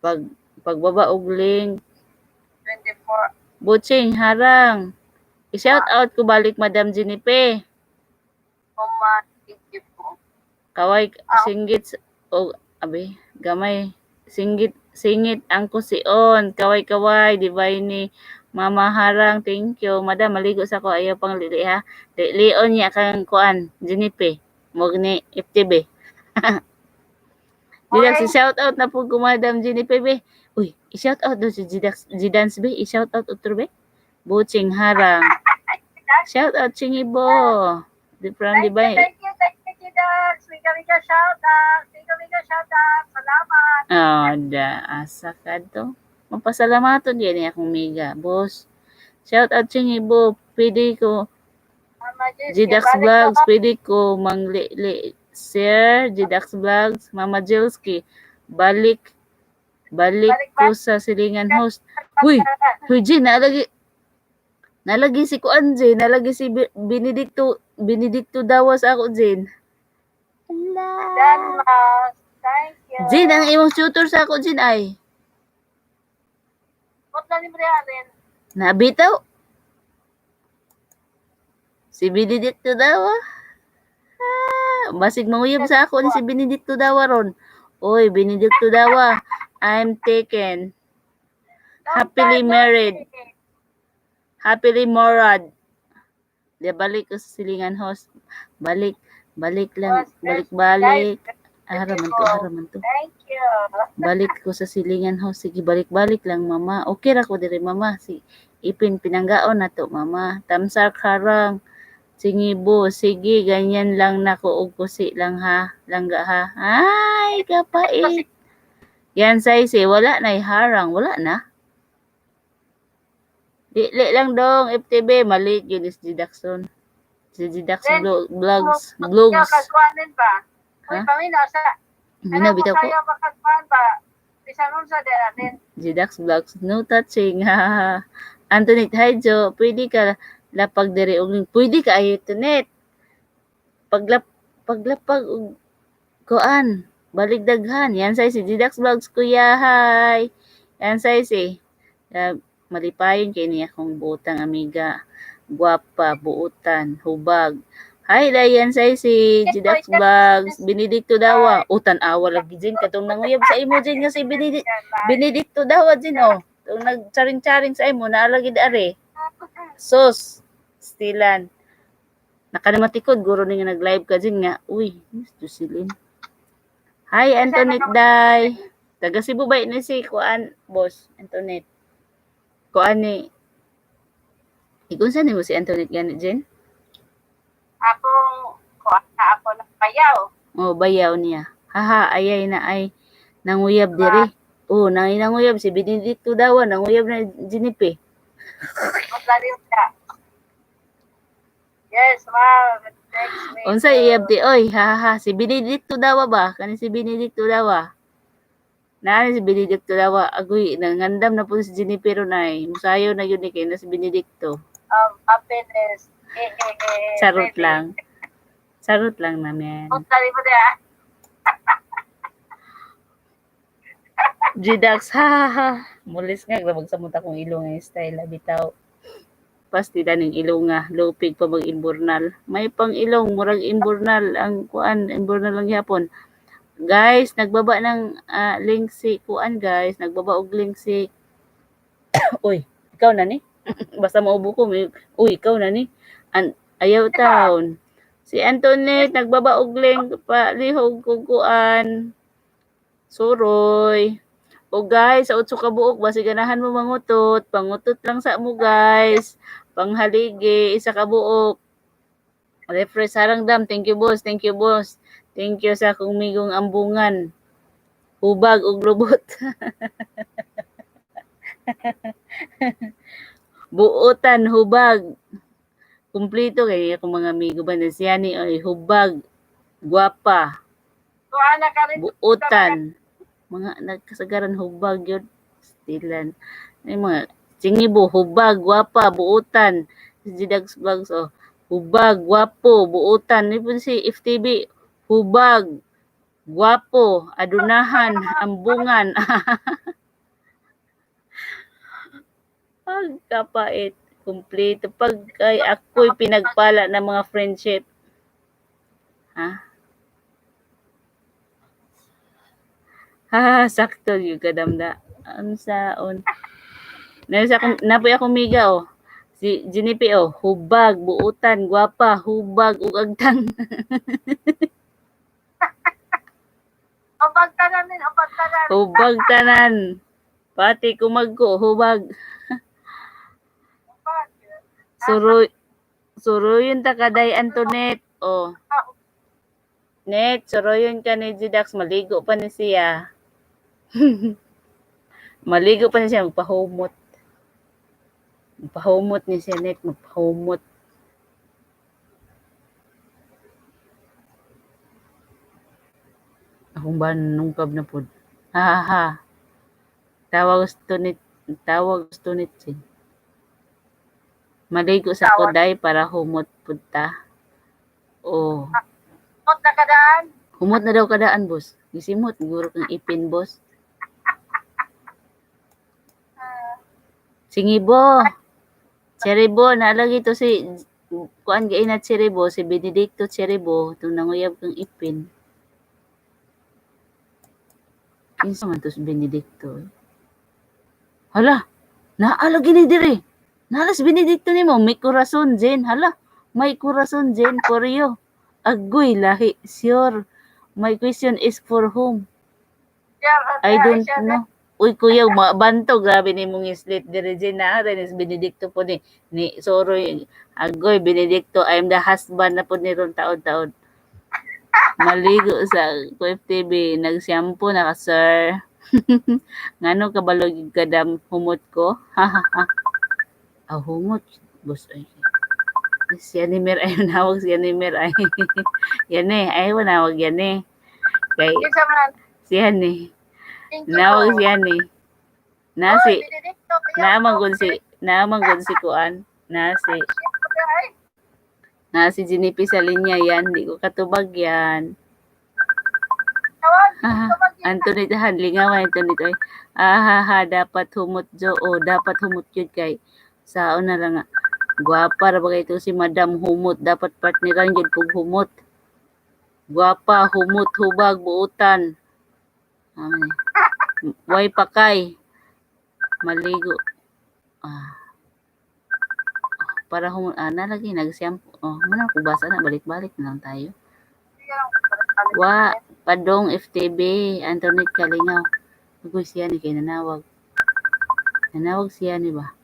pag pagbaba og link. 24. Butching harang. I-shout out ko balik Madam Jenipe. Uma, thank you po. Kaway singgit og abi gamay singgit singit ang kusion kaway kaway divine ni Mama Harang, thank you Madam. Maligo sa ko, ayaw pang lili ha. Lion niya kang kuan Jenipe mog ni FTB. Didax, okay. Shout out na po ko Madam Jenipe be. Uy, i-shout out daw si Gidax, Gidance be. I-shout out utro be. Butching Harang. Shout out Chingibo. The from Thank you, Dubai. Thank you, thank you, Gidax. Mega, mega shout out. Mega, mega shout out. Salamat. Oh, da asa ka to. Mapasalamaton din akong miga, boss. Shout out Chingibo. Pwede ko Gidax Vlogs, pwede ko mangli Sir Gidax Vlogs, Mama Jilski, balik balik ko sa silingan host. Huy, huy Jin, nalagi nalagi si Kuan Jin, nalagi si Benedicto Benedicto Dawas ako Jin. Ala. Thank you. Jin, ang imong tutor sa ako Jin ay. What na ni Brian? Nabitaw. Si Benedicto Dawa. Ah, basig manguyab sa ako ni si Benedicto Dawa ron. Oy, Benedicto Dawa, I'm taken. Happily married. Happily married. Di balik ko sa silingan host. Balik, balik lang, balik balik. Ah, haraman to, haraman to. Thank you. Balik ko sa silingan host. Sige, balik-balik lang, mama. Okay ra ko dire, mama. Si ipin pinanggaon na to, mama. Tamsar karang. Singibo, sige, ganyan lang nako og kusi lang ha. Langga ha. Ay, kapait. Yan say wala na harang, wala na. Dili lang dong FTB mali yun is Didaxon. Si Didax vlogs, vlogs. Kagkuanin ba? Uy, paminaw sa Ano bitaw ko? Kagkuan ba? Bisan unsa dira din. Didax vlogs, no touching. Ha. Antoinette, hi Jo, pwede ka lapag diri og link? Pwede ka ay Antoinette. Paglapag og kuan, balik daghan. Yan say si Didax Vlogs, kuya, hi. Yan say si malipayon kay niya akong buotang amiga. Gwapa, buotan, hubag. Hi, Dayan say si Didax Vlogs, Benedicto Dawa. O tan-awa lagi Jen katong nanguyab sa imo Jen nga si Benedicto Dawa Jen oh. Tong nagcharing-charing sa imo naa lagi ari. Sos, stilan. Nakanamatikod guro ni nga nag-live ka Jen nga. Uy, Miss Jocelyn. Hi, Antoinette Day. Taga Cebu ba ni si Kuan, boss? Antoinette. Kuan ni. Ikunsa nimo si Antoinette gani, Jen? Akong kuan na ako ng bayaw. Oh, bayaw niya. Haha, ayay na ay nanguyab diri. Oh, nang nanguyab si Benedicto Dawa, nanguyab na Jinipe. Maglalim siya. Yes, ma'am. Thanks, me. Unsa iyab ti oy, haha, si Benedicto Dawa ba? Kani si Benedicto Dawa. Naa si Benedicto Dawa, agoy nangandam na po si Jinipe ron ay. Musayo na yun ni kay na si Benedicto. Happiness. Hehehe. Charot lang. Charot lang namin. Maglalim mo niya. Gidax, ha ha ha. Mulis nga, grabe magsamot akong ilong nga style, bitaw. Pasti ning ilong nga, lupig pa mag imburnal. May pang ilong, murag imburnal, ang kuan, imburnal lang gyapon. Guys, nagbaba ng link si kuan guys, nagbaba og link si Uy, ikaw na ni? Basta maubo ko, may, uy, ikaw na ni. Ayaw taon. Si Antoinette, nagbaba og link pa lihog kog kuan. Suroy. O guys, sa 8 ka buok basi ganahan mo mangutot, pangutot lang sa mo guys. Panghaligi, isa ka buok. Refresh sarang dam. Thank you, boss. Thank you, boss. Thank you sa akong migong ambungan. Hubag ug lubot. Buotan, hubag. Kumplito kay akong mga amigo ba na siya ni oy hubag, gwapa, buotan. Mga nagkasagaran hubag yun. Stilan. Ay mga singibo, hubag, gwapa, buotan. Si Didax Vlogs, oh. Hubag, gwapo, buotan. Ni po si FTB, hubag, gwapo, adunahan, ambungan. Pagkapait, kumpleto. Pag ay ako'y pinagpala ng mga friendship. Ha? Ha, sakto gyud kadamda. Unsaon? Nasa akong napoy akong miga oh. Si Jinipi oh, hubag, buutan, gwapa, hubag ug agtang. Hubag tanan din, hubag tanan. Hubag tanan. Pati kumagko, hubag. Hubag. Suroy suroyon ta kaday Antoinette. Oh. Net, suroyon ka ni Jidax, maligo pa ni siya. Maligo pa ni siya, magpahumot. Magpahumot ni siya, Net, magpahumot. Akong ba nungkab na pod. Ha ha ha. Tawag gusto ni tawag gusto ni Chin. Maligo sa koday para humot pud ta. Oh. Humot na kadaan. Humot na daw kadaan, boss. Gisimot guro kang ipin, boss. Singibo. Cheribo, naalagi to si kuan gay na Cheribo, si Benedicto Cheribo, itong nanguyab kang ipin. Kinsa man to si Benedicto? Eh? Hala, naalagi ni dire. Naala si Benedicto nimo, may kurason Jen. Hala, may kurason Jen for you. Agoy lahi, sure. My question is for whom? I don't know. Uy, kuya, banto, grabe ni mong islit dire Jen na rin is Benedicto po ni Soroy. Agoy, Benedicto, I'm the husband na po ni ron taon-taon. Maligo sa KFTV, nag-shampoo na ka, sir. Ngano kabalo gyud kadam humot ko? Ah, humot, boss ay. Si Animer ay nawag si Animer ay. Yan eh, ay nawag yan eh. Kay siya ni. Nawag siya ni. Na si naman si Naa man gud si kuan, na si Siya ay. Na si Jinipi sa linya yan, di ko katubag yan. Tawag, Haha, tawag yun. Antoinette han, lingawan Antoinette oy. Ahaha, dapat humot jo o dapat humot yun kay saon na lang nga. Gwapa ra ba kay to si Madam Humot, dapat partneran gyud pug humot. Gwapa, humot, hubag, buutan. Ay, way pakay. Maligo. Ah. Para humot ana lagi nagsiyam. Oh, muna ko basa na, balik-balik na lang tayo. Sige lang, balik-balik. Wa Padong FTB, Antoinette Kalingaw. Agoy, siya ni kay nanawag. Nanawag siya ni ba?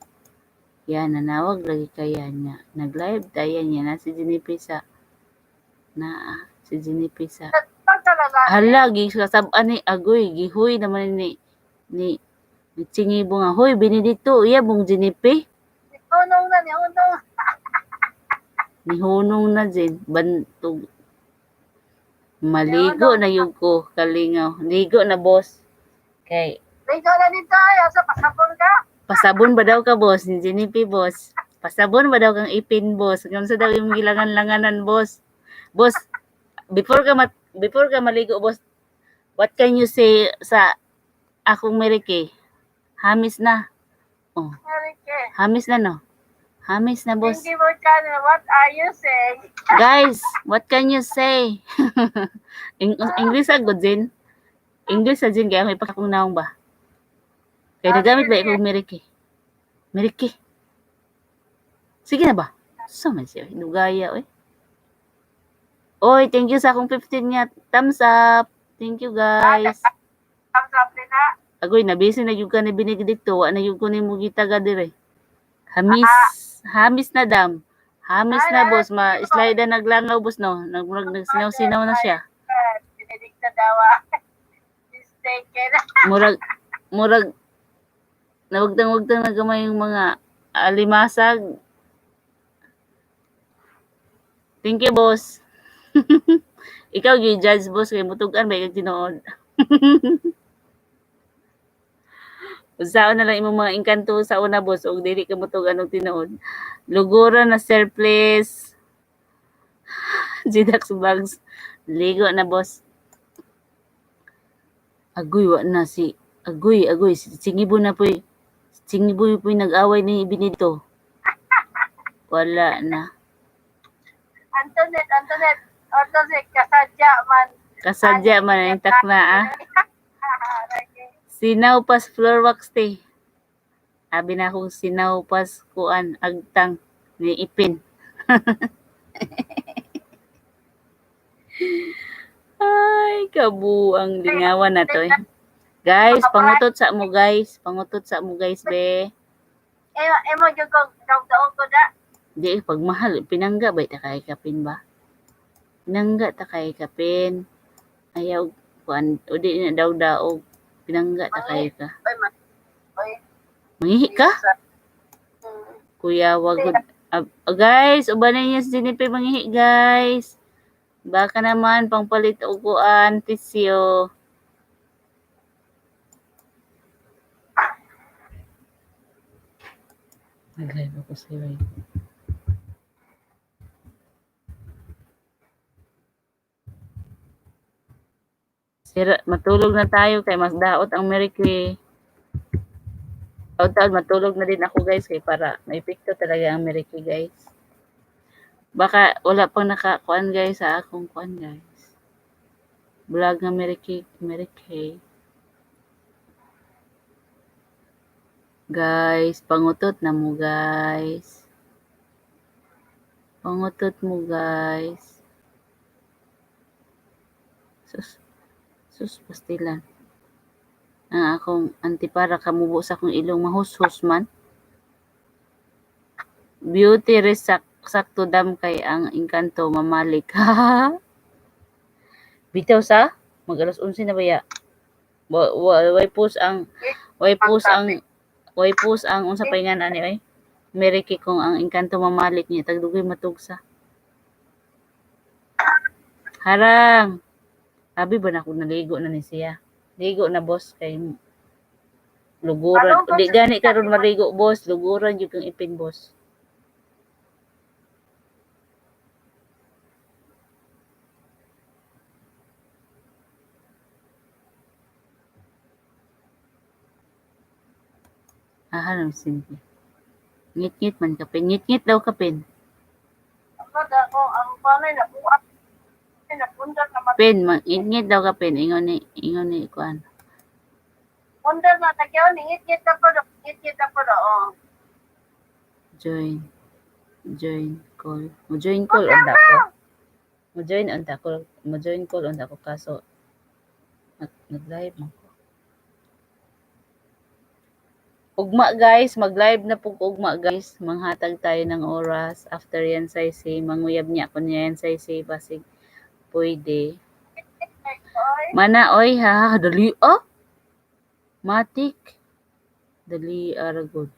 Yan, nanawag lagi kaya niya. Nag-live tayo niya na si Jinipi sa na si Jinipi sa Pag talaga. Hala, gisasab-an ni agoy, gihuy naman ni Chingibo nga, "Hoy, Benedicto, iya mong Jinipi." Hunong na ni hunong. Nihunong na Jen, bantog. Maligo na yun ko, kalingaw. Ligo na, boss. Kay Ligo na dito ay, asa pasabon ka? Pasabon ba daw ka, boss? Ni Jinipi, boss. Pasabon ba daw kang ipin, boss? Kung sa daw yung gilangan-langanan, boss. Boss, before ka maligo, boss, what can you say sa akong Merike? Hamis na. Oh, Marike. Hamis na, no? Hamis na, boss. Hindi mo channel, what are you saying? Guys, what can you say? English agad, Jen. English sa Jen, kaya may pakakong naong ba? Kaya nagamit ba ikong Merike? Merike. Sige na ba? So man siya. Dugaya, oy. Oy, thank you sa akong 15 nga. Thumbs up. Thank you, guys. Thumbs up din na. Agoy, nabisi na yung ka ni Benedicto. Wa na yung ko ni Mugita dire. Hamis. Hamis na dam. Hamis na, boss. Ma-slide na naglangaw, boss, no? Nagmurag nagsinaw-sinaw na siya. Benedicta daw ah. Mistaken. Murag, nawagtang-wagtang na gamay yung mga alimasag. Thank you, boss. Ikaw, gyud judge, boss, kay mutugan ba ikaw tinuod? Unsaon na lang imong mga engkanto sa una, boss, ug dili ka mutugan og tinuod. Lugura na, sir, please. Gidax Vlogs. Ligo na, boss. Agoy, wa na si Agoy, agoy, si Chingibo na po'y si Chingibo po'y nag-away ni Benito. Wala na. Antoinette, Antoinette. Orto si kasadya man. Kasadya man ang takna ah. Sinaw pas floor wax te. Abi na akong sinaw pas kuan agtang ni Ipin. Ay, kabuang lingawan na to eh. Guys, pangutot sa mo guys. Pangutot sa mo guys, be. Eh, mo jud ko daog ko da. Di, pag mahal, pinangga ba ta kay kapin ba? Pinangga ta kay kapin. Ayaw, kuan, o di na daw daog. Pinangga ta kay ka. Oy, man. Oy. Mangihi ka? Kuya, wag. Guys, ubanan niya si Jennifer mangihi, guys. Baka naman pangpalit og kuan, tisyo. Nag-live ako sa iyo. Sira, matulog na tayo kay mas daot ang Merike. Taon-taon matulog na din ako, guys, kay para may epekto talaga ang Merike, guys. Baka wala pang nakakuan, guys, sa akong kuan, guys. Vlog nga Merike, Merike. Guys, pangutot na mo, guys. Pangutot mo, guys. Sus, sus, pastilan. Ang akong antipara kamubo sa akong ilong mahushus man. Beauty rest sakto dam kay ang engkanto mamalik. Bitaw sa mag alas 11 na baya. Wa, wa, way post ang way post ang way post ang unsa pa nga ani oy. Merike kung ang engkanto mamalik niya tagdugay matugsa. Harang. Abi ba na ako naligo na ni siya? Ligo na, boss, kay Luguran. Anong Di gani karon maligo, boss. Luguran jud kang ipin, boss. Aha, nang simple. Ngit-ngit man kapin. Ngit-ngit daw kapin. Ako ang panay nabuak napundar na Pin, ngit-ngit daw kapin. Ingon ni kuan. Pundar na tagyaw ni ngit-ngit na po, ngit-ngit na po, oh. Join. Join call. Mo join call unta ko. Mo join unta ko. Mo join call unta ko kaso nag-live man ko. Ugma guys, mag-live na po ko ugma guys. Manghatag tayo ng oras after yan say manguyab niya ko niya yan say basig pwede. Mana oy ha, dali ah. Matik. Dali ara good.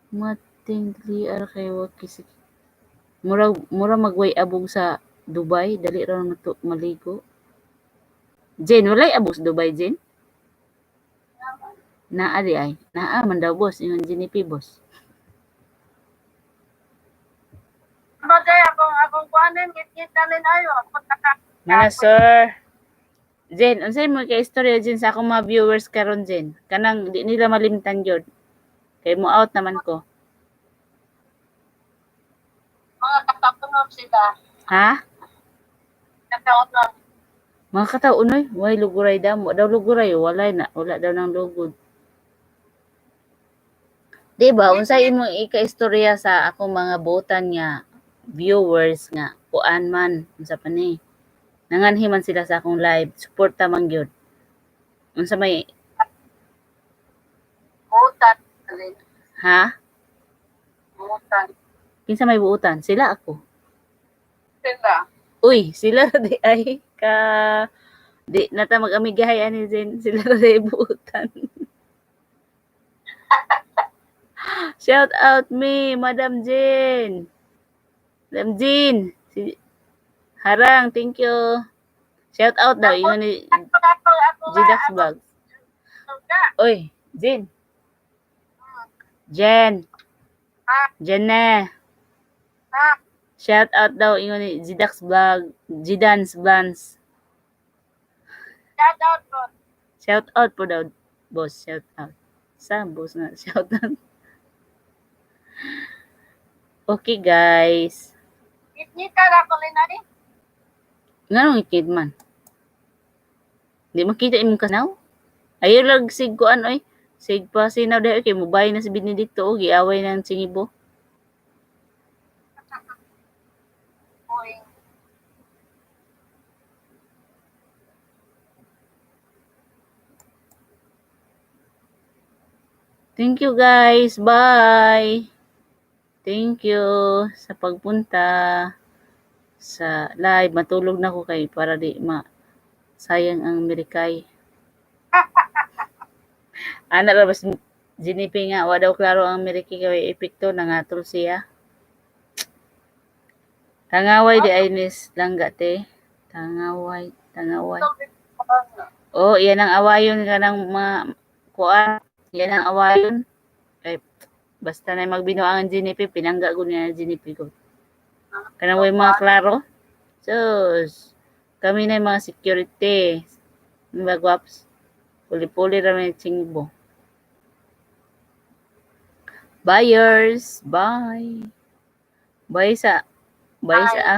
Mating dali ara kay wa kisik. Mura mura magway abog sa Dubai, dali ra man to maligo. Jen, walay abog sa Dubai, Jen? Naa di ay. Naa man daw boss, ingon Jenny boss. Bagay akong kuanin ngit-ngit na nin ayo. Ako taka. Mana sir. Jen, unsay mo kay istorya Jen sa akong mga viewers karon Jen? Kanang di nila malimtan gyud. Kay mo out naman ko. Mga katapunon sila. Ha? Katapunon. Mga kataw unoy, way luguray damo daw luguray, walay na, wala daw nang lugod. Di ba unsay imong ika-istorya sa akong mga buotan nga viewers nga kuan man unsa pa ni? Nanganhi man sila sa akong live, suporta man gyud. Unsa may Butan. Ha? Butan. Kinsa may buotan? Sila ako. Sila. Uy, sila di ay ka di na ta mag-amigahay ani Jen, sila ra di buotan. Shout out me, Madam Jen. Madam Jean. Si Harang, thank you. Shout out daw ingon ni Ako ako ako Gidax Vlogs. Uy, Jen. Jen. Jen. Shout out daw ingon ni Gidax Vlog, Gidans Vlogs. Shout out po. Shout out po daw, boss. Shout out. Sa boss nga shout out. Okay, guys. Ngit-ngit ka na ko linay. Nganong ngit man? Di makita imong kasnaw? Ayaw lang sig kuan oy. Sig pa sinaw dahil kay mubay na si Benedicto og giaway ng Chingibo. Uy. Thank you guys. Bye. Thank you sa pagpunta sa live. Matulog na ko kay para di ma sayang ang Mirikay. Ana ra bas Ginipi nga wa daw klaro ang Mirikay kay epekto nangatol siya. Tangaway di ay nis langga te. Tangaway, tangaway. Oh, iyan ang awayon kanang mga kuan. Iyan ang awayon. Kay basta na magbinuangan Ginipi, pinangga gud niya Ginipi ko. Kanang way mga klaro. Sus. Kami na yung mga security. Mga gwaps. Puli-puli ra may chingbo. Buyers, bye. Bye sa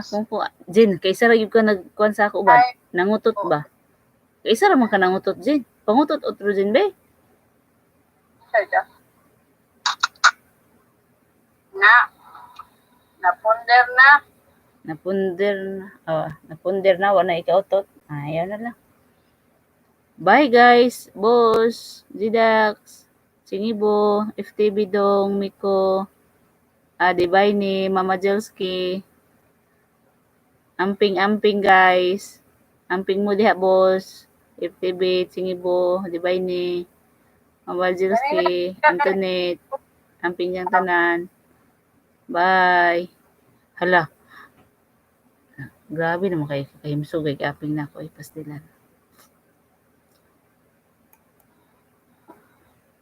akong ko. Jin, kaysa ra gyud ka nagkuan sa ako ba? Nangutot ba? Kaysa ra man ka nangutot, Jin. Pangutot otro Jin be. Na. Napunder na. Napunder na. Oh, napunder na wa na ikautot. Ayaw na lang. Bye guys, boss, Zidax, Chingibo, FTB Dong, Miko, Adi ni Mama Jelski. Amping-amping guys. Amping mo diha boss. FTB, Chingibo, Divine, Mama Jelski, Antoinette. Amping niyang tanan. Bye. Hala. Grabe naman kay kahimsog kay aping na ako ay pastilan.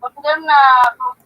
Confirm na kung